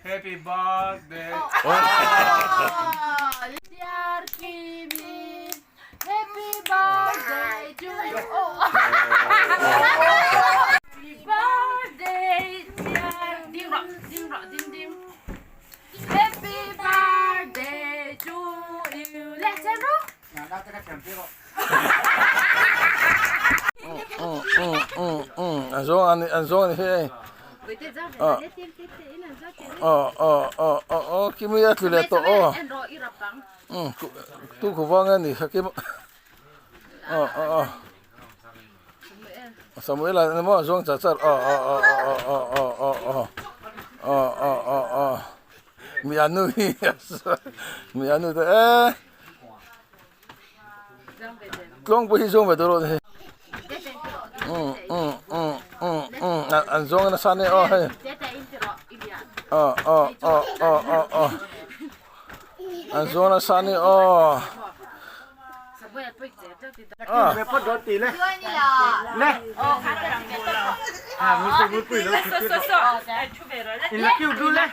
Happy birthday. Dear Kimi, happy birthday to you. Happy birthday dear ding rawh ding rawh ding ding. Happy birthday to you. Le chen rawh. An zawng ani an zawng ani hei. Aw aw aw aw aw kimi a tlu leh tawh aw. Tu khu vang a ni kha kim aw aw aw. Samuel a ni maw zawng char char aw aw aw aw aw aw aw aw aw aw aw aw mi anu hi mi anu te e. Tlawng pawh hi zawng ve dawn lo hei umm umm umm umm umm an zawng nasa ania aw hei aw aw aw aw aw aw an zawng nasa ania aw In la kiu du le.